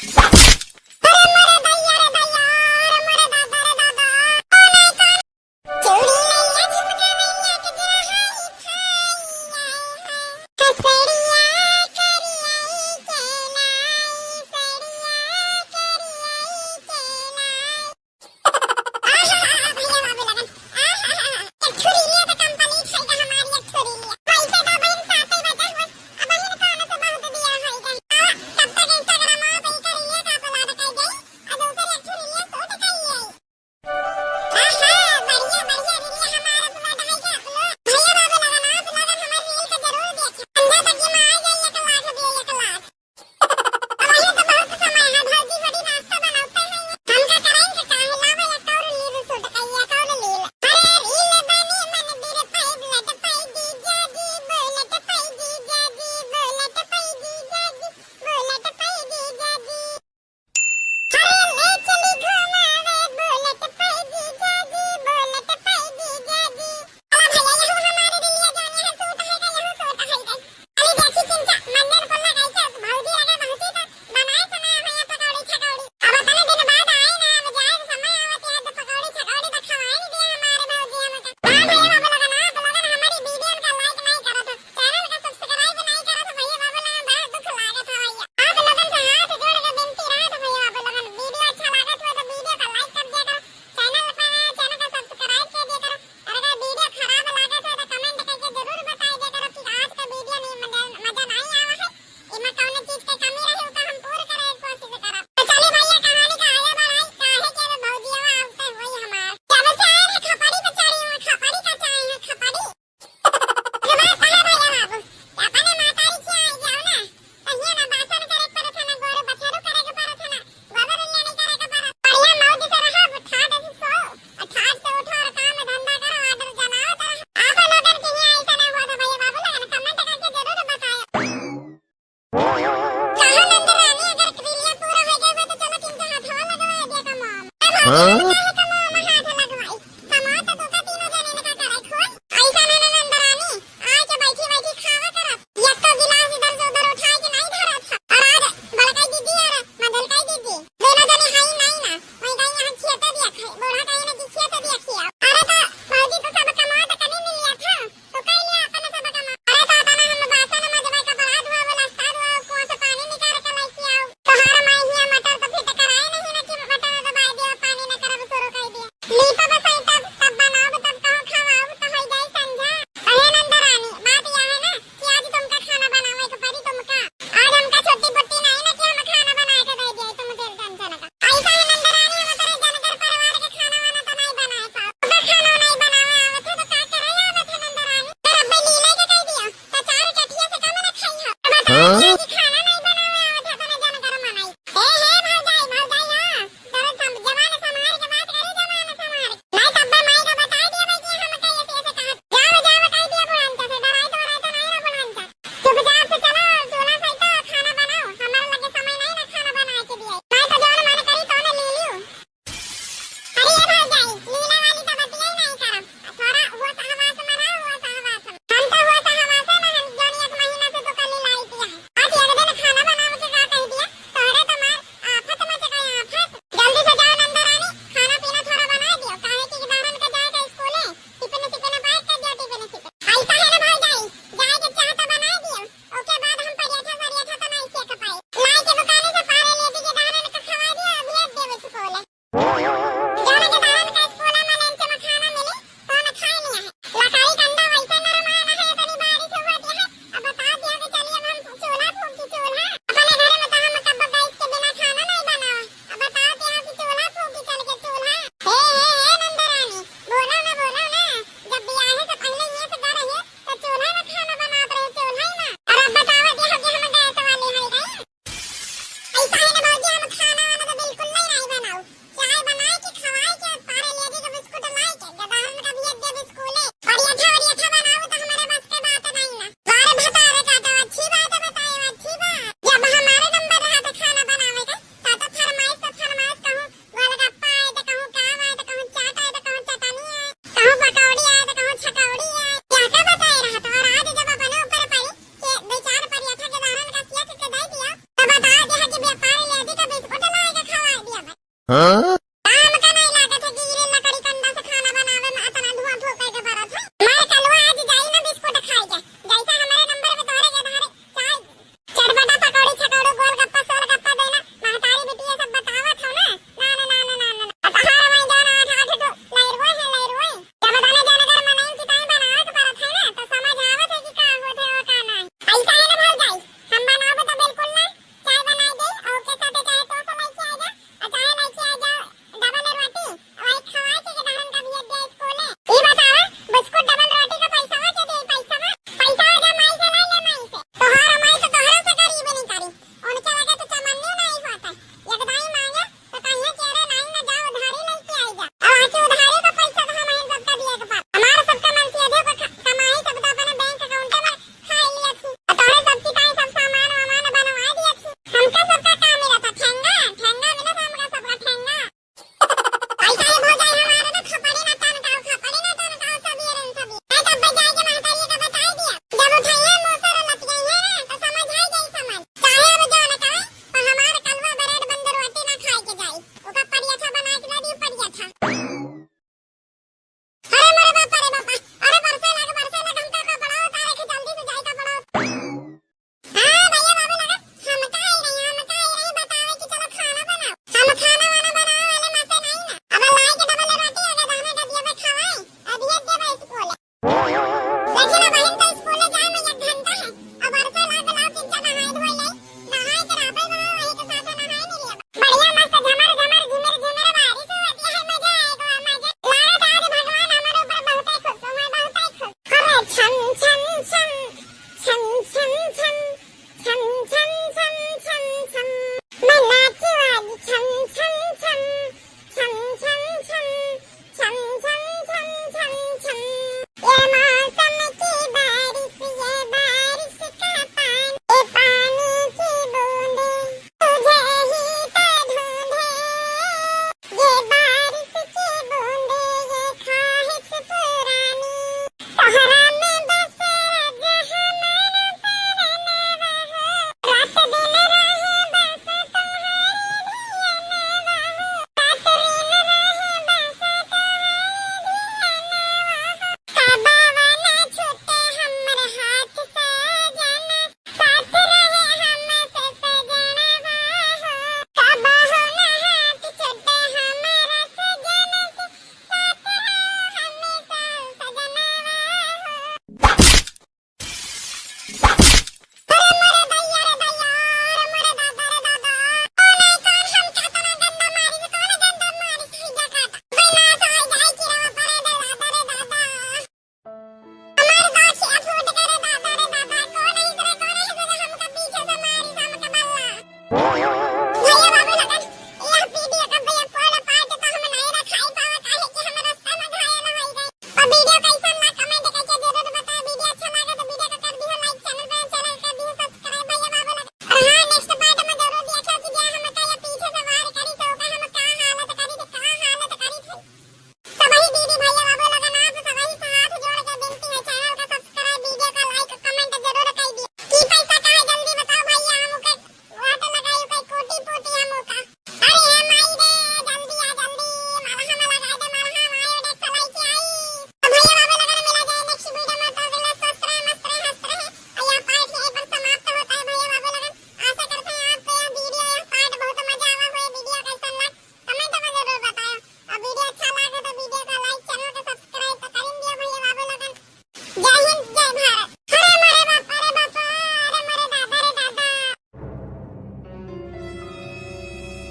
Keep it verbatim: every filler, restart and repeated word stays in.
अरे मोरे दैया रे दैया, अरे मोरे दादा रे दादा। ओ नहीं कौन। चूड़ी लैया, झुमका लैया, गजरा हाई फाई आए हैं। हसड़िया करियाई के लाई, सड़िया करियाई के लाई। आहा, भैया बाबू लगन। आहा, एक ठो रीलिया तो complete है हमारी, एक ठो रीलिया। पैसे तो बहन साथे बचा हुआ। अब बहन कौन से बहुत दिया है गन। आ, तब तक Instagram पे कर लिए का upload कर गई। अब उधर एक ठो रीलिया shoot कर लिए। आहा, बढ़िया, बढ़िया रीलिया हमारा upload है का upload। भैया बाबू लगन, आप लगन हमारे reel को जरूर देखिए। अंदर तक ये में आ जाए एक लाख view, एक लाख। अबहीं तो बहुत समय है, भौजी बड़ी नाश्ता बनाते हैं। हमका कराएंगे काहे? लावा एक और reel shoot कइया, एक और reel। अरे reel बनी मंदिर पाई, blood पाई जीजा जी, bullet पाई जीजा जी, bullet पाई जीजा जी, bullet पाई जीजा जी। अरे ले चली घुमावे, bullet पाई जीजा जी, bullet पाई जीजा जी। अरे भैया, यहू हमारे reelिया जौन यहाँ shoot है का, यहू shoot है का। अरे देखी चिंचा, मंदिर पर लगाई के भौजी लगे बहुत ही तो बनाए समय भैया पकौड़ी छकौड़ी। अब इतने दिन बाद आए ना, अब जाए समय आवत याद तो पकौड़ी छकौड़ी तो खवाए नहीं दिया हमारे भौजी हमका। हाँ भैया बाबू लगन, आप लगन हमारी video का like नहीं करत हो, channel का subscribe नहीं करत हो भैया बाबू लगन, बड़ा दुख लागत है भैया। आप लोगन से हाथ जोड़ के विनती रहत है भैया बाबू लगन, video अच्छा लागत हो तो video का like कर दिया करो, channel पर आए, channel का subscribe कर दिया करो। और अगर video खराब लागत हो तो comment करके जरूर बताई दिया करो कि आज का video में मजा, मजा नहीं आवा है, इमा कौन चीज के कमी रही, ओका हम पूरा करे के कोशिश करब। तो चली भैया, कहानी का आगे बढ़ाई, काहे के अब भौजिया आवते हुए हमार। जब से आए हैं खपड़ी पे चढ़ी हूँ, खपड़ी का चाहे है, खपड़ी। अरे बात कहा भैया बाबू, अपने मातारी के आई जाओ ना, तो ये ना बासन करे के पड़त है, ना गोरू बछरू करे के पड़त है, ना गोबर उलिया नहीं करे के पड़त। बढ़िया मौज से रहो, ठाट से सो, और ठाट से उठो और काम धंधा करो, order जमाओ तो। आप लोगन के यहाँ ऐसा ना हुआ तो भैया बाबू लगन comment करके जरूर बताओ। कहो नंद रानी, अगर क्रिया पूरा हो गए तो चलो तीन के हाथवा लगवा दे कमाम। ए भौजी, हाँ? काहे कमाम हाथ लगवाई? कमाओ तो तू का तीनों जने ने का करे खोई? ऐसा ना ना नंद रानी, आए के बैठी बैठी खावा करत। एक तो गिलास इधर से उधर उठाए के नहीं धरत है। और आज बड़काई दीदी और मझलकाई दीदी, दोनों जने हाई नहीं ना, वही गई यहाँ खियाते दिया खाए। बूढ़ा कहीं ना कि खियाते दिया खिया। अरे तो भौजी तो सब कमाओ तो कभी मिल लिया था। तो कइले आपन सब काम। अरे तो अपना हम बासन मजबै, कपड़ा धोआ, नाश्ता धोआ, कुआं से पानी निकाल के लेके आओ। तोहार माई हिया मटर तो फिट कराए नहीं ना कि मटर दबाए दे, पानी न करब शुरू। हाँ? का हमका नहीं लागत है कि गिरिल लकड़ी कंडा से खाना बनावे में अतना धुआं फूके के पड़त है। हमार कलवा आज जाई ना बिस्कुट खाए के। जैसे हमारे नंबर में तोहरे के धारे चाय, चटपटा, पकौड़ी, छकौड़ी, गोलगप्पा, सोलगप्पा देना, महतारी बिटिया सब बतावत हो ना। ना, ना, ना। अब हमार वहीं जाना आठ, आठ ठो लैरवई है, लैरवई। जब दाना जानगर मनई की ताई बनावे के पड़त है ना, तो समझ आवत है कि का होत है और का नहीं। ऐसा है ना भौजाई, हम बनावे तो बिल्कुल ना, चाय बनाई दे और ओके साथे चाहे टोस्ट लेके आ जा, और चाहे लेके आ जा डबल रोटी, और एक खवाए के धारन का भी दे स्कूले। ई बतावा, बिस्कुट डबल रोटी का पैसा हो के दे, पैसा हो, पैसा हो जा माई से, ले ले माई से। तोहार माई तो तोहरा से गरीब नहीं करी, उनके लगे तो चमन्नी नहीं होता। एक दाई मांगे तो कहिए कि अरे नहीं ना, जाओ उधारी लेके आई जा। अब आके उधारी का पैसा तो हम सबका दिए के पड़, हमारा सबका मन से अधिक क-, कमाई सब तो अपने बैंक अकाउंट में खाई लिया थी। और तोहरे सबकी ताई सब सामान वामान बनवा दिया थी। हमका सबका काम मिला था, ठेंगा, ठेंगा मिला था हमका सबका, ठेंगा। ऐसा ही भौजाई हमारे ना खपड़ी ना टनकाओ, खपड़ी ना टनकाओ, सब ये रंग सब ये। मैं तब बजाए के महतारी का बताई दिया। जब उठाइए मुसर लतियाइए ना, तो समझ आई जाई समझ। चाहे अब जो न कहे, पर हमार कलवा ब्रेड बंद रोटी ना खाए के जाई। ओका परियठा बना के ना दी, परियठा। अरे मोरे बाप, अरे बाप, अरे बरसे लाग, बरसे लाग, हमका कपड़ा उतारे के जल्दी से जाई कपड़ा। हाँ भैया बाबू लोगन, हम का आई रही, हम का आई रही बतावे कि चलो खाना बनाओ। हम खाना वाना बनावे वाले माते नहीं ना। अब लाई के डबल रोटी अगर दाना डबिया में खवाई, अब ये देबे स्कूल। देखी ना बहिन, तो स्कूल जाए में एक घंटा है। अब बरसे लाग लाओ, किंचा नहाए धोए ले। नहाए के रहबे बा, वही के साथे नहाए नहीं लिया। बढ़िया मस्त झमर झमर झिमिर झिमिर बारिश होती है, मजा आएगा, मजा। लागत आज भगवान हमारे ऊपर बहुत ही खुश हुए, बहुत ही खुश। अरे छम छम छम, छम छम छम, छम छम छम छम छम। मैं नाचू आज छम छम छम, छम छम छम, छम छम छम छम छम। ये मौसम की बारिश, ये बारिश का पानी, ये पानी की बूंदें तुझे ही तो ढूंढे। ये बारिश की बूंदें, ये ख्वाहिश पुरानी। तोहरा में बस राजा हमारा परनवा हो। रात दिन रहे बस तोहरे धियनवा हो। रात दिन रहे बस तोहरे धियनवा हो। कबहुँ ना छूटे हमरे हाथ से जाना। साथ रहे हमसे सजनवा हो। कबहुँ ना हाथ छूटे हमरा सजन से। साथ रहे हमसे सजनवा हो। अरे मोरे दैया रे दैया, अरे मोरे दादा रे दादा। ओ नहीं, कौन हमका इतना गंदा मारी से, कौन गंदा मारी से, हैजा काटा। कोई ना तो आई जाए कि रवा परे दे दादा रे दादा। हमार गाछिया फूट गए रे दादा रे दादा, कौन है रे, कौन है रे, हमका पीछे से मारी, हमका बल्ला। भैया बाबू लोगन, यह वीडियो का भैया पूरा पार्ट तो हम नहीं रखाई पावा, काहे कि हम रास्ता में घायल हो गए। और वीडियो कैसन ला कमेंट करके जरूर बताओ, वीडियो अच्छा लगा तो वीडियो को कर दियो लाइक, चैनल पर चैनल कर दियो सब्सक्राइब भैया बाबू लोगन। और हाँ, नेक्स्ट पार्ट में जरूर देखो कि जे हमका ये पीछे से वार करी तो ओका हम का हालत करी, तो का हालत करी थे। सबही दीदी भैया बाबू लोगन, आप सबही से हाथ जोड़ के विनती है, चैनल का सब्सक्राइब, वीडियो का लाइक, कमेंट जरूर कर दिए। की पैसा का है जल्दी बताओ भैया, हम ओके वाट लगाई, ओके कोटी पोती हम ओका। अरे हे माई रे, जल्दी आ जल्दी, मलहम लगा दे मलहम, आयो देख सलाई के आई। तो भैया बाबू लोगन मिला जाए नेक्स्ट वीडियो में, तो अगला स्वस्थ रहे, मस्त रहे, हंसत रहे। और यह पार्ट यहीं पर समाप्त होता है भैया बाबू लोगन। आशा करते हैं आपको यह वीडियो, यह पार्ट बहुत मजा आवा हुए, वीडियो कैसन लग कमेंट में जरूर बताएं। और वीडियो अच्छा लगे तो वीडियो का लाइक, चैनल का सब्सक्राइब तो कर ही दिया भैया बाबू लोगन। जय